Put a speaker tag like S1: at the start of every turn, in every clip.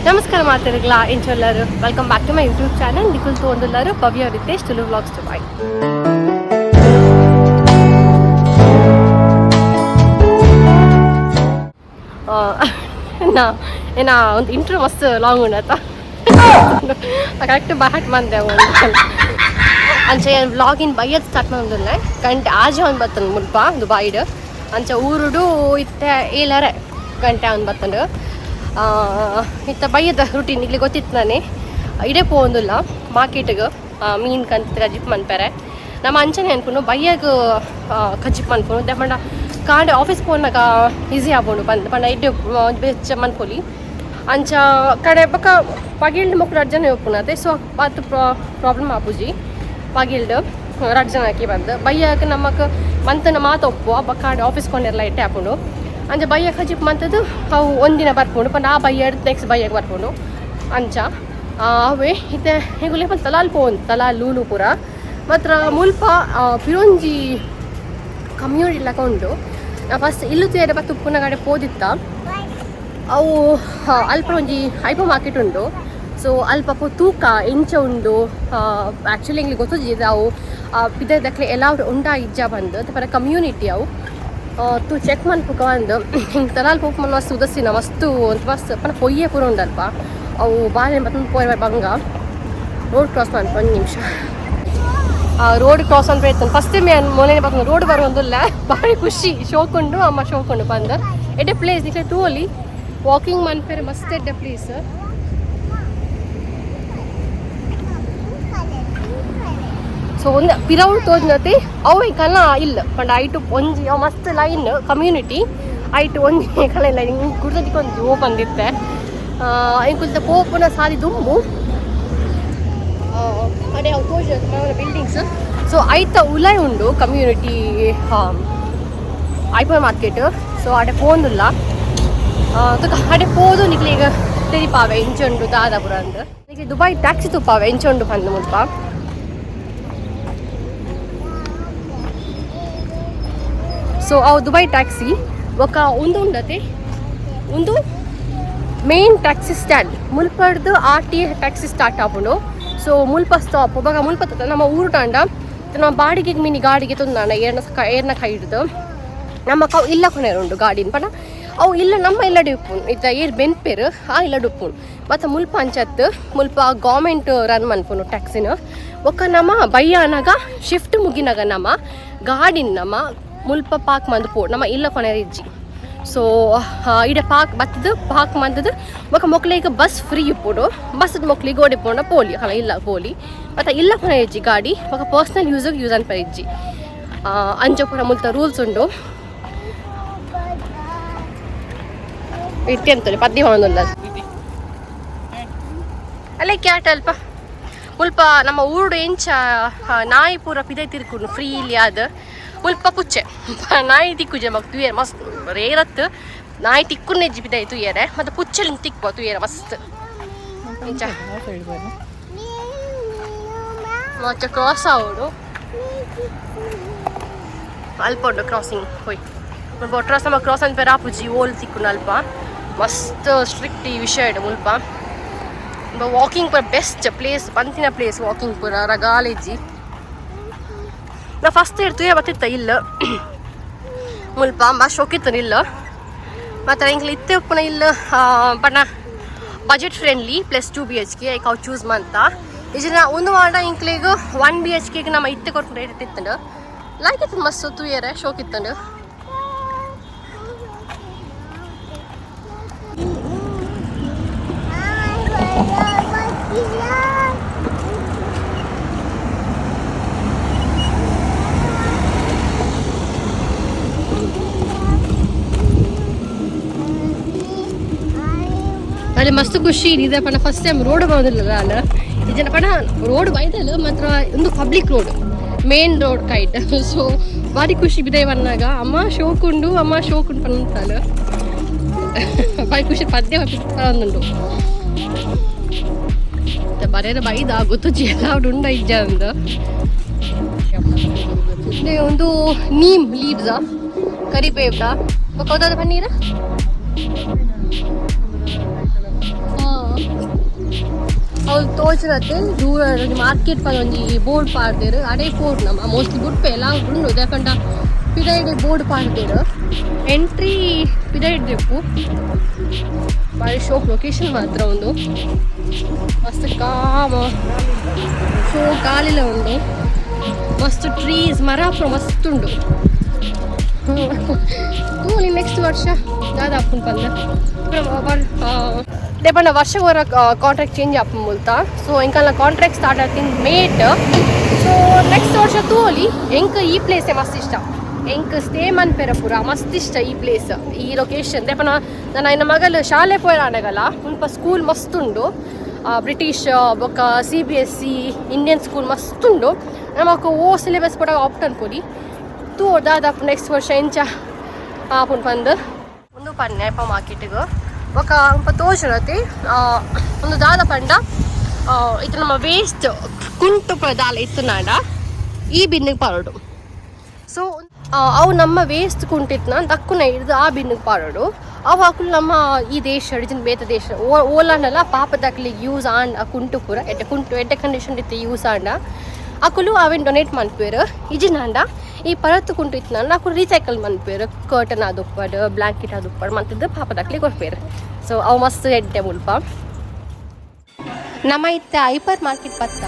S1: ನಮಸ್ಕಾರ ಮಾತಾಡಿಗ್ಲಾ ಇಂಚೊಲ್ಲರು. Welcome back to my YouTube channel. ನಿಖುಲ್ ತೋಂದುಲ್ಲರು Bhavya Ritesh Tulu vlogs Dubai. ನಾ ಏನ ಒಂದು ಇಂಟ್ರೋ ಮಸ್ತ್ ಲಾಂಗ್ ಉಂಡತ, ಕರೆಕ್ಟ್ ಬಾಟ್ ಬಂದೆ. ಅಂಚ ವ್ಲಾಗಿನ್ ಬೈಯದ್ ಸ್ಟಾರ್ಟ್ ಬಂದಿಲ್ಲ. ಗಂಟೆ ಆಜೆ ಒಂದು ಬತ್ತನ ಮುಲ್ಪ ದುಬಾಯಿಡ್. ಅಂಚ ಊರುಡು ಇತ್ತೆ ಏಳರೆ ಗಂಟೆ ಅವ್ನು ಬತ್ತಂಡು. ಇತ್ತ ಬೈಯದ ರುಟೀನ್ ಇಲ್ಲಿ ಗೊತ್ತಿತ್ತು. ನಾನೇ ಇಡೇ ಪೋವೊಂದುಲ್ಲ ಮಾರ್ಕೆಟ್ಗೆ ಮೀನ್ ಕಂತ್ ಕಜಿಪ್ ಮನ್ಪೆರೆ. ನಮ್ಮ ಅಂಚನೆ ಅನ್ಪುನು ಬಯ್ಯಗ್ ಕಜಿಪ್ ಮನ್ಪುನು ದಾಯೆ ಪಂಡ ಕಾಂಡೆ ಆಫೀಸ್ ಪೋನಾಗ ಈಸಿ ಆಪುಂಡು ಪಂದ್ ಪಂಡ ಎಡ್ಡೆ ಬೆಚ್ಚ ಮನ್ಪೊಲಿ. ಅಂಚ ಕಡೆ ಬೊಕ ಪಗಿಲ್ಡ್ ಮೊಕ್ಲು ರಡ್ಡ್ ಜನ ಉಪ್ಪುನತೆ. ಸೊ ಆತ್ ಪ್ರಾಬ್ಲಮ್ ಆಪುಜಿ. ಪಗಿಲ್ಡ್ ರಡ್ಡ್ ಜನಕ್ಕೆ ಬಂದು ಬಯ್ಯಕ್ ನಮಕ್ ಮಂತನ ಮಾತ ಒಪ್ಪುವ. ಬೊಕ ಕಾಂಡೆ ಆಫೀಸ್ ಕೊನೆರ್ಲ ಎಡ್ಡೆ ಆಪುಂಡು. ಅಂಚ ಬಯ್ಯ ಕಜಿಪ್ ಮಂತದ್ದು ಅವು ಒಂದಿನ ಬರ್ಪುಂಡು ಪಂಡ ಆ ಬಯ್ಯ ನೆಕ್ಸ್ಟ್ ಬಯ್ಯಗ್ ಬರ್ಪುಂಡು. ಅಂಚ ಅವೇ ಇತ್ತೆ ಎಂಕುಲು ಪಂದ್ ತಲಾಲ್ ಪೋವೊಂದು, ತಲಾಲ್ ಲೂಲು ಪೂರ ಮಾತ್ರ. ಮುಲ್ಪ ಪಿರೊಂಜಿ ಕಮ್ಯೂನಿಟಿ ಲೆಕ ಉಂಡು. ನಾ ಫಸ್ಟ್ ಇಲ್ಲು ತೂಯೆರೆ ಬತ್ತ್ ಉಪ್ಪುನ ಕಡೆ ಪೋದಿತ್ತ. ಅವು ಅಲ್ಪ ಒಂಜಿ ಹೈಪರ್ ಮಾರ್ಕೆಟ್ ಉಂಡು. ಸೊ ಅಲ್ಪ ಪೋ ತೂಕ ಎಂಚ ಉಂಡು. ಆ್ಯಕ್ಚುಲಿ ಎಂಕ್ಲೆ ಗೊತ್ತುಜ್ಜಿ ಅವು ಪಿದಯ್ದಕ್ಲೆ ಎಲೌಡ್ ಉಂಡಾ ಇಜ್ಜಾ ಬಂದು ಪರ ಕಮ್ಯೂನಿಟಿ. ಅವು ತೂ ಚೆಕ್ ಮನ್ಪುಕ ಬಂದು. ಹಿಂಗೆ ತಲಾಲ್ ಪೋಪು ಮಸ್ತ್ ಉದಸಿನ ಮಸ್ತ್ ಮಸ್ತ್ ಪಂಡ ಪೊಯ್ಯೆ ಪೂರ ಉಂಡಲ್ಪ. ಅವು ಬಾಲೆ ಮತ್ತೊಂದು ಪೋಯ್ ಬಂಗ. ರೋಡ್ ಕ್ರಾಸ್ ಮನ್ಪ ಒಂದು ನಿಮಿಷ. ರೋಡ್ ಕ್ರಾಸ್ ಅಂತ ಇತ್ತು. ಫಸ್ಟ್ ಟೈಮ್ ಮೊನ್ನೆ ಬರ್ತದೆ. ರೋಡ್ ಬರುವಂದಿಲ್ಲ. ಭಾರಿ ಖುಷಿ, ಶೋಕುಂಡು ಅಮ್ಮ ಶೋಕುಂಡು ಬಂದು. ಎಡ್ಡೆ ಪ್ಲೇಸ್ ನಿಕ್ಲೆ ತೂವೊಲಿ. ವಾಕಿಂಗ್ ಮನ್ಪೆರೆ ಮಸ್ತ್ ಎಡ್ಡೆ ಪ್ಲೇಸ್. ಸೊ ಒಂದು ಪಿರವುಡು ತೋಜಿನತೆ ಅವು ಕಲ ಇಲ್ಲ ಪಂಡ ಐಟು ಒಂಜಿ ಅವು ಮಸ್ತ್ ಲೈನ್ ಕಮ್ಯೂನಿಟಿ. ಐಟು ಒಂಜಿ ಕಲ ಇಲ್ಲ. ಗುಡ್ದದಿಕ್ಕೆ ಒಂಜಿ ಓಪನ್ ಇತ್ತೆ. ಎಂಕುಲ್ತ ಪೋಪುನ ಸಾದಿ ದುಂಬು ಅಡೆ ಅವು ತೋಜ ಬಿಲ್ಡಿಂಗ್ಸ್. ಸೊ ಐತ ಉಲಾಯ್ ಉಂಡು ಕಮ್ಯೂನಿಟಿ ಐಪರ್ ಮಾರ್ಕೆಟ್. ಸೊ ಅಡೆ ಪೋಂದುಲ್ಲ ತುಕ. ಅಡೆ ಪೋದು ನಿಕ್ಲೆ ಈಗ ತೆರಿಪಾವೆ ಎಂಚ ಉಂಡು ದಾದ ಪುರ ಅಂದ್. ನಿಕ್ಲೆ ದುಬೈ ಟ್ಯಾಕ್ಸಿ ತೂಪಾವೆ ಎಂಚ ಉಂಡು ಪಂದ್ ಮುಲ್ಪ. ಸೊ ಅವು ದುಬೈ ಟ್ಯಾಕ್ಸಿ. ಬೊಕ ಉಂದು ಉಂಡತೆ, ಉಂದು ಮೇನ್ ಟ್ಯಾಕ್ಸಿ ಸ್ಟ್ಯಾಂಡ್. ಮುಲ್ಪಡ್ದು ಆರ್ ಟಿ ಟ್ಯಾಕ್ಸಿ ಸ್ಟಾರ್ಟ್ ಆಪುಂಡು. ಸೊ ಮುಲ್ಪ ಸ್ಟಾಪ್. ಬೊಕ ಮುಲ್ಪ ನಮ್ಮ ಊರು ತಾಂಡ ನಮ್ಮ ಬಾಡಿಗೆಗೆ ಮಿನಿ ಗಾಡಿಗೆ ತೊಂದಾಂಡ ಏರ್ನ ಏರ್ನ ಕೈ ಹಿಡ್ದು ನಮ್ಮ ಕವು ಇಲ್ಲ ಕೊನೆರ್ ಉಂಡು ಗಾಡಿನ. ಪಂಡ ಅವು ಇಲ್ಲ ನಮ್ಮ ಇಲ್ಲಡೆ ಉಪ್ಪುಂಡು. ಇತ್ತ ಏರ್ ಬೆನ್ಪೆರ್ ಆ ಇಲ್ಲಡೆ ಉಪ್ಪುಂಡು. ಮತ್ತು ಮುಲ್ಪ ಅಂಚತ್ತು ಮುಲ್ಪ ಗೌರ್ಮೆಂಟ್ ರನ್ ಮನ್ಪುನು ಟ್ಯಾಕ್ಸಿನ. ಬೊಕ್ಕ ನಮ್ಮ ಬಯ್ಯ ಅನಾಗ ಶಿಫ್ಟ್ ಮುಗಿನಾಗ ನಮ್ಮ ಗಾಡಿನ ನಮ್ಮ ಮುಲ್ಪ ಪಾರ್ಕ್ ಮಂದು ಪೋ ನಮ್ಮ ಇಲ್ಲ ಕೊನೆರ್ ಇಜ್ಜಿ. ಸೊ ಇಡೆ ಪಾರ್ಕ್ ಬತ್ತದು ಪಾರ್ಕ್ ಮಂತದು. ಬೊಕ ಮೊಕ್ಲೆಗ್ ಬಸ್ ಫ್ರೀ ಇಪ್ಪುಂಡು. ಬಸ್ ಮೊಕ್ಲಿಗೆ ಓಡೆ ಪೋಂಡ ಪೋಲಿ ಅಲ್ಲ ಇಲ್ಲ ಪೋಲಿ. ಮತ್ತು ಇಲ್ಲ ಕೊನೆ ಇಜ್ಜಿ ಗಾಡಿ. ಬೊಕ ಪರ್ಸನಲ್ ಯೂಸಿಗೆ ಯೂಸ್ ಅನ್ಪರೆ ಇಜ್ಜಿ. ಅಂಚ ಪೂರ ಮುಲ್ತ ರೂಲ್ಸ್ ಉಂಡು. ಇತ್ತೆ ಅಂತಲೆ ಪದ್ಯ ಹೊಂದುಲ್ಲ ಅಲ್ಲೇ ಕ್ಯಾಟ್ ಅಲ್ಪ. ಮುಲ್ಪ ನಮ್ಮ ಊರುಡು ಎಂಚ ನಾಯಿ ಪೂರ ಪಿದೈ ತಿರ್ಕುಂಡು ಫ್ರೀಲಿ ಆದ್, ಮುಲ್ಪ ಪುಚ್ಚೆ. ನಾಯಿ ತಿಕ್ಕುಜೆ ಮಕ್ ತುಯೆರೆ ಮಸ್ತ್ ರೇರತ್. ನಾಯಿ ತಿಕ್ಕುನೆಜ್ಜಿ ಪಿದೈ ತುಯೆರೆ. ಮತ್ತೆ ಪುಚ್ಚೆಲಿನ್ ತಿಕ್ಪ ತುಯೆರೆ ಮಸ್ತ್. ಇಂಚ ಮತ್ತೆ ಕ್ರಾಸ್ ಆವೊಡು. ಅಲ್ಪ ಉಂಡು ಕ್ರಾಸಿಂಗ್ ಹೋಯ್. ಒಟ್ರಾಸ್ ನಮ್ಮ ಕ್ರಾಸ್ ಅನ್ಪೆರ ಆಪುಜಿ. ಓಲ್ ತಿಕ್ಕುನು ಅಲ್ಪ. ಮಸ್ತ್ ಸ್ಟ್ರಿಕ್ಟ್ ಈ ವಿಷಯ ಇಡು ಮುಲ್ಪ. ವಾಕಿಂಗ್ ಪೂರ ಬೆಸ್ಟ್ ಪ್ಲೇಸ್ ಪಂತಿನ ಪ್ಲೇಸ್. ವಾಕಿಂಗ್ ಪೂರ ರಗಾಲೇಜಿ. ನಾ ಫಸ್ಟ್ ಇರ್ತುವೆ ಬತ್ತಿತ್ತ ಇಲ್ಲ ಮುಲ್ಪ. ಮಸ್ತ್ ಶೋಕಿತ್ತು ಇಲ್ಲ. ಮತ್ತು ಎಂಕ್ಲೆ ಇತ್ತೆ ಉಪ್ಪುನ ಇಲ್ಲ ಪಂಡ ಬಜೆಟ್ ಫ್ರೆಂಡ್ಲಿ ಪ್ಲಸ್ 2 BHK ಐಕ್ ಅವು ಚೂಸ್ ಮಂತ. ಇಜಿನ ಒಂದು ವಾಡ ಇಂಕ್ಲೆಗ್ 1 BHK ನಮ್ಮ ಇತ್ತೆ ಕೊರ್ಪುನ ರೇಟ್ ಇತ್ತಂಡು. ಲೈಕ್ ಇತ್ತು, ಮಸ್ತ್ ತೂಯೆರೆ ಶೋಕ್ ಇತ್ತಂಡು. ಅಲ್ಲಿ ಮಸ್ತ್ ಖುಷಿ ಇದೆ. ಪಂಡ ಫಸ್ಟ್ ಟೈಮ್ ರೋಡ್ ಬಂದಿಲ್ಲ ನಾನು ಇಜನ. ಪಂಡ ರೋಡ್ ಬೈದಲ್ ಮಾತ್ರ ಒಂದು ಪಬ್ಲಿಕ್ ರೋಡ್, ಮೇನ್ ರೋಡ್ ಕೈಟ್. ಸೊ ಭಾರಿ ಖುಷಿ ಬಿದೆ ಬನ್ನಾಗ. ಅಮ್ಮ ಶೋಕುಂಡು, ಅಮ್ಮ ಶೋಕುಂಡು ಪಂತಾಲು. ಭಾರಿ ಖುಷಿ ಪದ್ಯ ಬಂದುಂಡು. ಬರೇರ ಬೈದ ಗೊತ್ತುಜ್ಜಿ ಎಲ್ಲ ಉಂಡ ಇಜ್ಜ ಅಂದ್. ಒಂದು ನೀಮ್ ಲೀವ್ಸ್ ಕರಿಬೇವ್ದ ಬೊಕ ಪನ್ನೀರ. ತೋಜುನತೆ ದೂರ ಮಾರ್ಕೆಟ್ ಪಂದ್ ಒಂಜಿ ಬೋರ್ಡ್ ಪಾಡ್ದೆರ್ ಅಡೆ ಪೋಡು ನಮ ಮೋಸ್ಟ್ಲಿ ಬುಡ್ಪೆ ಎಲ್ಲ ಉಂಡು ದಾಯೆ ಪಿದೈಡೆ ಬೋರ್ಡ್ ಪಾಡ್ದೆರ್ ಎಂಟ್ರಿ ಪಿದೈಡ್ ದೆಪ್ಪು. ಬಾರಿ ಶೋಕ್ ಲೊಕೇಶನ್ ಮಾತ್ರ ಉಂದು. ಮಸ್ತ್ ಕಾಮ ಶೋ ಗಾಲಿಲ ಉಂಡು. ಮಸ್ತ್ ಟ್ರೀಸ್ ಮರ ಪೂರ ಮಸ್ತ್ ಉಂಡು. ತೂಲಿ ನೆಕ್ಸ್ಟ್ ವರ್ಷ ದಾದ ಆಪುಂಡು ಪಂದ್. ದಾಯೆ ವರ್ಷ ಒರ ಕಾಂಟ್ರಾಕ್ಟ್ ಚೇಂಜ್ ಆಪುಂಡು ಮುಲ್ತ. ಸೊ ಎಂಕಲ್ನ ಕಾಂಟ್ರಾಕ್ಟ್ ಸ್ಟಾರ್ಟ್ ಆತಿನ ಮೇಟ್. ಸೊ ನೆಕ್ಸ್ಟ್ ವರ್ಷ ತೂಲಿ. ಎಂಕ್ ಈ ಪ್ಲೇಸೇ ಮಸ್ತ್ ಇಷ್ಟ. ಎಂಕ್ ಸ್ಟೇ ಮನ್ಪೆರೆ ಪೂರ ಮಸ್ತ್ ಇಷ್ಟ ಈ ಪ್ಲೇಸ್, ಈ ಲೊಕೇಶನ್. ದಾಯೆ ಪಂಡ ನನ ಎನ್ನ ಮಗಲ್ ಶಾಲೆ ಪೋಯೆರ್ ಮುಲ್ಪ ಸ್ಕೂಲ್ ಮಸ್ತ್ ಉಂಡು. ಬ್ರಿಟಿಷ್ ಬೊಕ್ಕ ಸಿಬಿಎಸ್ಸಿ, ಇಂಡಿಯನ್ ಸ್ಕೂಲ್ ಮಸ್ತ್ ಉಂಡು. ನಮಕ್ ಓ ಸಿಲೆಬಸ್ ಪೂರ ಆಪ್ಟ್ ಅನ್ಕೊಲಿ. ತೂ ದಾದ ನೆಕ್ಸ್ಟ್ ವರ್ಷ ಎಂಚ ಆಪುಂಡು ಪಂದ್. ಉಂದು ಪನ್ನೆ ಅಲ್ಪ ಮಾರ್ಕೆಟ್ಗ್ ಬೊಕ್ಕ ಮುಲ್ಪ ತೋಜುನತೆ ಉಂದು ದಾದ ಪಂಡ ಇತ್ತೆ ನಮ್ಮ ವೇಸ್ಟ್ ಕುಂಟು ಪೂರ ದಾಲ ಇತ್ತುನಾಂಡ ಈ ಬಿನ್ನಿಗೆ ಪಾಡೋಡು. ಸೊ ಅವು ನಮ್ಮ ವೇಸ್ಟ್ ಕುಂಟಿತ್ನ ದಕ್ಕುನ ಹಿಡ್ದು ಆ ಬಿನ್ನಿಗೆ ಪಾಡೋಡು. ಅವು ಅಕುಲು ನಮ್ಮ ಈ ದೇಶ ಇಜ್ಜಿಂಡ ಬೇತೆ ದೇಶ ಓಲಾಂಡಲ ಪಾಪದಕ್ಲಿಗೆ ಯೂಸ್ ಆಂಡ್ ಆ ಕುಂಟು ಪೂರ ಎಡ್ಡೆ ಕುಂಟು ಎಡ್ಡೆ ಕಂಡೀಷನ್ ಇತ್ತು ಯೂಸ್ ಆಂಡ ಅಕುಲು ಅವೆನ್ ಡೊನೇಟ್ ಮನ್ಪುವೆರ್. ಇಜಿನಾಂಡ ಈ ಪರತ್ ಕುಂಟು ಇತ್ತ್ನಾಂಡ ಅಕುಲು ರೀಸೈಕಲ್ ಮನ್ಪುವೆರ್. ಕರ್ಟನ್ ಆದುಪ್ಪಡ್, ಬ್ಲಾಂಕೆಟ್ ಆದುಪ್ಪಡ್ ಮಂತುದು ಪಾಪದಕ್ಲಿಗೆ ಕೊರ್ಪೆರ್. ಸೊ ಅವು ಮಸ್ತ್ ಎಡ್ಡೆ ಮುಲ್ಪ. ನಮ್ಮ ಇತ್ತೆ ಹೈಪರ್ ಮಾರ್ಕೆಟ್ ಬತ್ತ.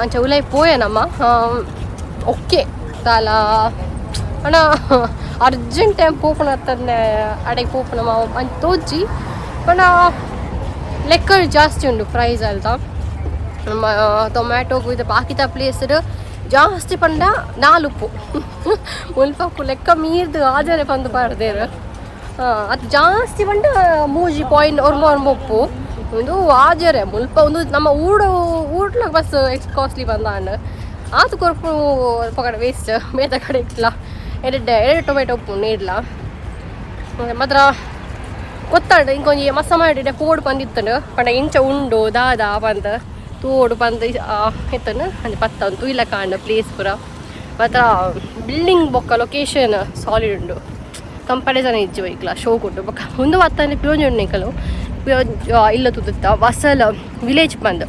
S1: ಅಂಚ ಉಲಾಯಿ ಪೋಯನಮ್ಮ. ಓಕೆ ದಾಲ ಅಣ್ಣ ಅರ್ಜೆಂಟ್ ಟೈಮ್ ಪೋಪುನ ತಂದೆ ಅಡೆಗೆ ಪೋಪುನ ಅಂಚ ತೋಜಿ. ಪಂಡ ಲೆಕ್ಕ ಜಾಸ್ತಿ ಉಂಡು ಪ್ರೈಸ್ ಅಲ್ತ. ನಮ್ಮ ಟೊಮ್ಯಾಟೊಗು ಇದು ಬಾಕಿದ ಪ್ಲೇಸ್ ಜಾಸ್ತಿ ಪಂಡ ನಾಲುಪ್ಪು ಮುಲ್ಪ ಲೆಕ್ಕ ಮೀರ್ದು ಆಜರೆ ಪಂದು ಪಾಡ್ದೇರು. ಅದು ಜಾಸ್ತಿ ಪಂಡ ಮೂಜಿ ಪಾಯಿಂಟ್ ಒರ್ಂಬ ಒರ್ಂಬ ಉಪ್ಪು. ಉಂದು ಆಜರೆ ಮುಲ್ಪ. ಉಂದು ನಮ್ಮ ಊರು ಊರ್ಲ ಬಸ್ ಎಕ್ಸ್ ಕಾಸ್ಟ್ಲಿ ಬಂದಾಂಡ್. ಆತು ಕೊರ್ಪು ಪಕಡ ವೇಸ್ಟ್ ಬೇತೆ ಕಡೆ ಇಟ್ಲ ಎರಡು ಎರಡು ಟೊಮೆಟೊ ಉಪ್ಪು ನೀಡ್ಲ ಮಾತ್ರ ಗೊತ್ತಾಂಡು. ಇಂಕೊಂಜಿ ಮಸ್ತ ಮಾಡಿ ಪೋಡು ಬಂದಿತ್ತಂಡು ಪಂಡ ಇಂಚ ಉಂಡು ದಾದ ಪಂದ್ ತೋಡು ಪಂದ್ ಇತ್ತಂಡು. ಅಂಚ ಪತ್ತ ತೂಯಿಲ ಕಾಂಡ ಪ್ಲೇಸ್ ಪೂರ ಮಾತ್ರ. ಬಿಲ್ಡಿಂಗ್ ಬೊಕ್ಕ ಲೊಕೇಶನ್ ಸಾಲಿಡ್ ಉಂಡು. ಕಂಪಾರಿಸನ್ ಇಜ್ಜಿ ಒಯ್ಕ್ಲ ಶೋಕ್ ಉಂಡು. ಬೊಕ್ಕ ಉಂದು ಬತ್ತಂದ್ರೆ ಪ್ಯೂರ್ ಉಂಡು ನಿಕಲು ಇಲ್ಲ ತೂದಿತ್ತ ವಸಲ್ ವಿಲೇಜ್ ಬಂದು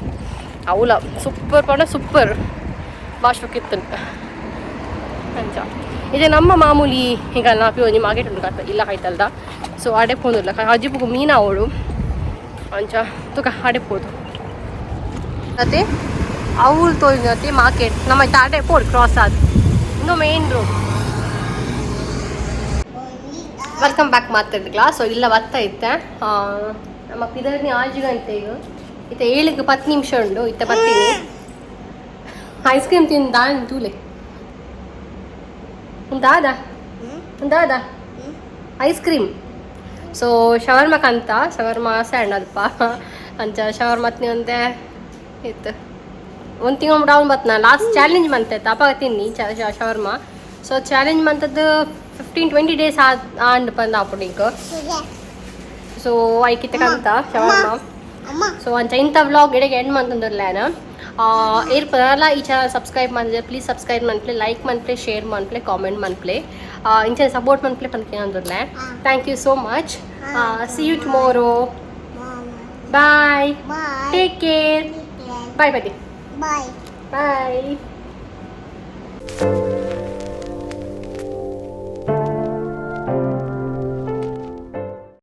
S1: ಅವಲ ಸೂಪರ್ ಪಂಡ ಸೂಪರ್ ಭಾಷೆ ಇತ್ತಂಡು. ಅಂಚ ಇದು ನಮ್ಮ ಮಾಮೂಲಿ ಈಗ ನಾ ಒಂಜಿ ಮಾರ್ಕೆಟ್ ಉಂಟು ಕಟ್ಟ ಇಲ್ಲ ಆಯ್ತಲ್ದ. ಸೊ ಅಡೆ ಪೋಂದಿಲ್ಲ ಅಜ್ಜಿಪುಗು ಮೀನ ಅವಳು ಅಂಚ ತುಕ ಅಡೆ ಪೋದು. ಮತ್ತೆ ಅವ್ಳು ತೋಜಿನತೆ ಮಾರ್ಕೆಟ್ ನಮ್ಮ ಅಡೆ ಪೋಡು ಕ್ರಾಸ್ ಆದ್ ಇನ್ನು ಮೇನ್ ರೋಡ್. Welcome back ಮಾತಾಡಿದ್ಲಾ. ಸೊ ಇಲ್ಲ ಬತ್ತ ಇತ್ತೆ ನಮ್ಮ ಪಿದರ್ನಿ ಆಜು ಗಂಟೆಗೆ ಇತ್ತೆ 7ಕ್ಕೆ 10 ನಿಮಿಷ ಉಂಡು. ಇತ್ತೆ ಬರ್ತೀನಿ. ಐಸ್ ಕ್ರೀಮ್ ತಿಂದ ತೂಲೆ ಉಂದಾದ ಉಂದಾದ ಐಸ್ ಕ್ರೀಮ್. ಸೊ ಶವರ್ಮ ಕಂತ ಶವರ್ಮ ಸ್ಯಾಂಡ್ ಅಲ್ಪ ಅಂಚ ಶವರ್ಮ ಒಂತೆ ಇತ್ತು. ಒಂದು ತಿಂಗಳು ಡೌನ್ ಬತ್ನ ಲಾಸ್ಟ್ ಚಾಲೆಂಜ್ ಮಂತೆ ಅಪಾಗ ತಿನ್ನಿ ಶವರ್ಮ. ಸೊ ಚಾಲೆಂಜ್ ಮಂತದ್ದು 15-20 ಡೇಸ್ ಆಂಡ್ ಪಂದ್ ಆಪುಂಡು. ಸೊ ಐಕಿತ್ತೆ ಕಂತ ಶವರ್ಮ. ಸೊ ಅಂಚ ಇಂಥ ವ್ಲಾಗ್ ಎಡೆಗೆ ಎಂಡ್ ಮಂತಂದುರ್ಲೇನ. ಏರ್ ಪರಲ್ಲ ಈ ಚಾನಲ್ ಸಬ್ಸ್ಕ್ರೈಬ್ ಮಂದ್ರೆ ಪ್ಲೀಸ್ ಸಬ್ಸ್ಕ್ರೈಬ್ ಮನ್ಪ್ಲೆ, ಲೈಕ್ ಮನ್ಪ್ಲೆ, ಶೇರ್ ಮನ್ಪ್ಲೆ, ಕಾಮೆಂಟ್ ಮನ್ಪ್ಲೆ, ಇಂಚ ಸಪೋರ್ಟ್ ಮನ್ಪ್ಲೆ ಪನ್ಕೆ ಅಂದುರ್ಲೆ. Thank you so much. See you tomorrow. Bye. Take care. Bye bye.
S2: Bye.
S1: Bye.